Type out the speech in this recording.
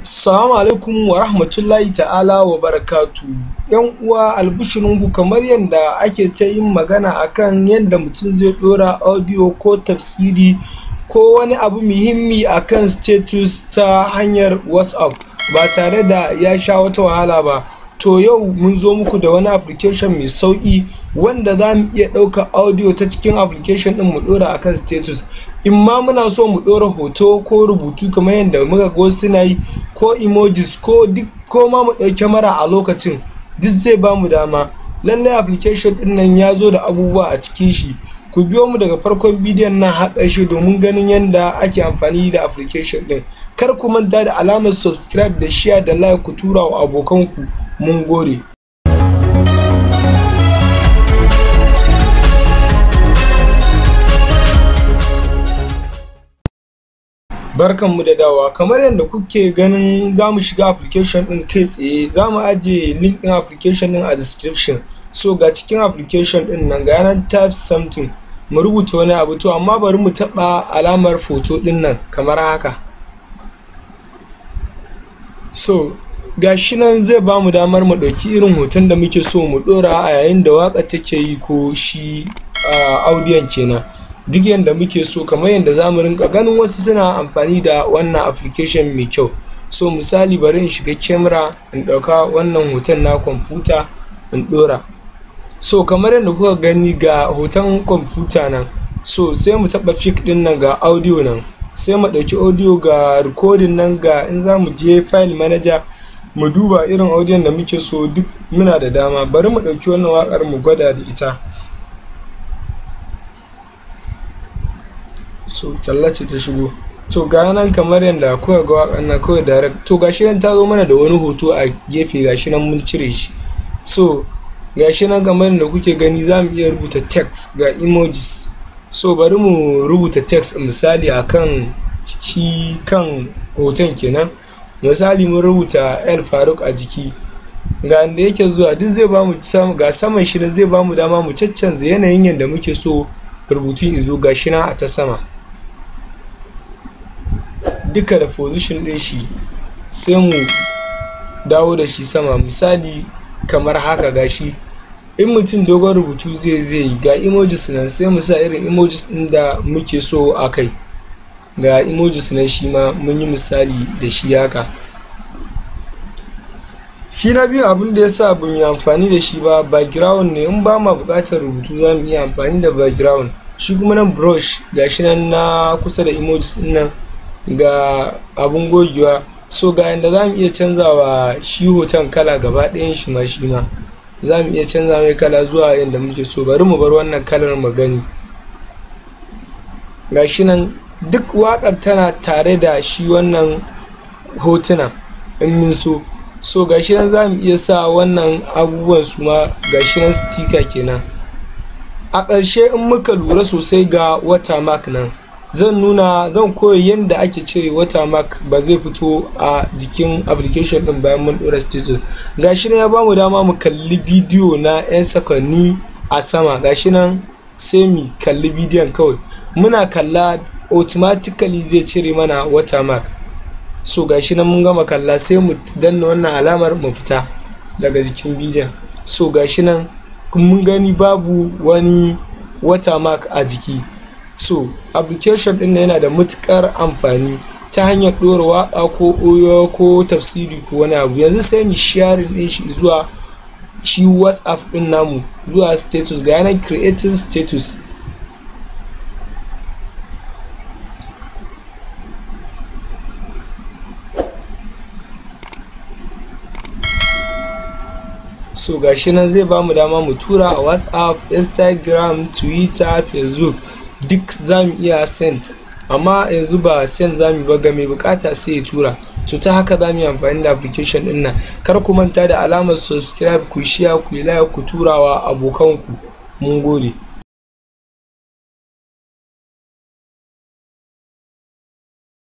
Assalamu alaikum wa rahmatullahi ta'ala wa barakatu. ‘Yan uwa, albishirinku. Kamar yadda ake ta yin magana akan yadda mutum zai ɗora audio ko tafsiri ko wani abu muhimmi akan status ta hanyar WhatsApp ba tare da ya sha wata wahala ba. To yau mun zo muku da wani application mai sauƙi wanda za mu iya ɗaukar audio ta cikin application ɗin mu ɗora akan status. In ma muna so mu ɗora hoto ko rubutu kamar yadda muka ga wasu suna yi, ko emojis, ko duk, ko ma mu ɗauki kyamara a lokacin, duk zai ba mu dama. Lallai application ɗin nan ya zo da abubuwa a cikin shi. Ku biyo mu daga farkon bidiyon nan har ƙarshe domin ganin yadda ake amfani da application ɗin. Kar ku manta da alamar subscribe da share da like, ku tura wa abokanku. Mun gode. Barkanmu da dawowa. Kamar yadda kuke ganin, za mu shiga application ɗin kai tsaye. Za mu ajiye link ɗin application ɗin a description. So ga cikin application ɗin nan, ga nan, type something, mu rubuta wani abu. To amma bari mu taɓa alamar photo ɗin nan kamar haka. So ga shi nan, zai ba mu damar mu ɗauki irin hoton da muke so mu ɗora a yayin da waƙar take yi, ko shi audiyon kenan, duk yanda muke so, kamar yadda za mu rinka ganin wasu suna amfani da wannan application mai kyau. So misali, bari in shiga camera in ɗauka wannan hoton na kwamfuta in ɗora. So kamar yadda kuka gani, ga hoton kwamfuta nan. So sai mu taɓa pick ɗin nan, ga audio nan, sai mu ɗauki audio. Ga recording nan, ga in za mu je file manager mu duba irin audio da muke so, duk muna da dama. Bari mu ɗauki wannan waƙar mu gwada da ita. So talla ce ta shigo. To ga nan, kamar yadda kuka ga waƙar nan kawai direct. To gashi nan ta zo mana da wani hoto a gefe, gashi nan mun cire shi. So gashi nan, kamar yadda kuke gani, za mu iya rubuta text, ga emojis. So bari mu rubuta text, misali akan shi kan hoton kenan. Misali, mun rubuta El Faruk a jiki. Ga inda yake zuwa, duk zai bamu. Ga saman shi zai bamu dama mu caccanza yanayin yadda muke so rubutun izo. Gashi nan a ta sama duka da position ɗin shi. Sai mu dawo da shi sama, misali kamar haka. Gashi, in mutum dogon rubutu zai yi. Ga emojis nan, sai mu sa irin emojis ɗin da muke so a kai. Ga emojis nan, shi ma mun yi misali da shi haka. Shi na biyu, abin da ya sa ba mu yi amfani da shi ba, background ne. In ba ma buƙatar rubutu, za mu iya amfani da background. Shi kuma nan brush, gashi nan na kusa da emojis ɗin nan. Ga abun gogewa. So ga yanda za mu iya canzawa shi hoton kala gaba ɗayan shi ma. Shi ma za mu iya canza mai kala zuwa yanda muke so. Bari mu bar wannan kalar mu gani. Gashi nan, duk waƙar tana tare da shi wannan hotunan in mun so. So gashi nan, za mu iya sa wannan abubuwan su ma. Gashi nan, sticker kenan. A ƙarshe, in muka lura sosai, ga watermark nan. Zan nuna, zan koya yadda ake cire watermark, ba zai fito a jikin application din bayan mun ɗora status. Gashi nan, ya bamu dama mu kalli bidiyo na 'yan sakwanni a sama. Gashi nan, sai mu kalli bidiyon kawai. Muna kalla, automatically zai cire mana watermark. So gashi nan, mun gama kalla, sai mu danna wannan alamar mu fita daga jikin bidiyon. So gashi nan, mun gani, babu wani watermark a jiki. So application din yana da matukar amfani ta hanyar ɗora waƙa ko audio ko tafsiri ko wani abu. Yanzu sai mu sharing din shi zuwa shi WhatsApp din namu, zuwa status. Ga yanan, creating status. So gashi nan, zai bamu dama mu tura a WhatsApp, Instagram, Twitter, Facebook, duk za mu iya send. Amma yanzu ba send za mu ba, ga mai bukata sai ya tura. To ta haka za mu yi amfani da application din nan. Kar ku manta da alamar subscribe, ku share, ku like, ku turawa abokanku. Mun gode.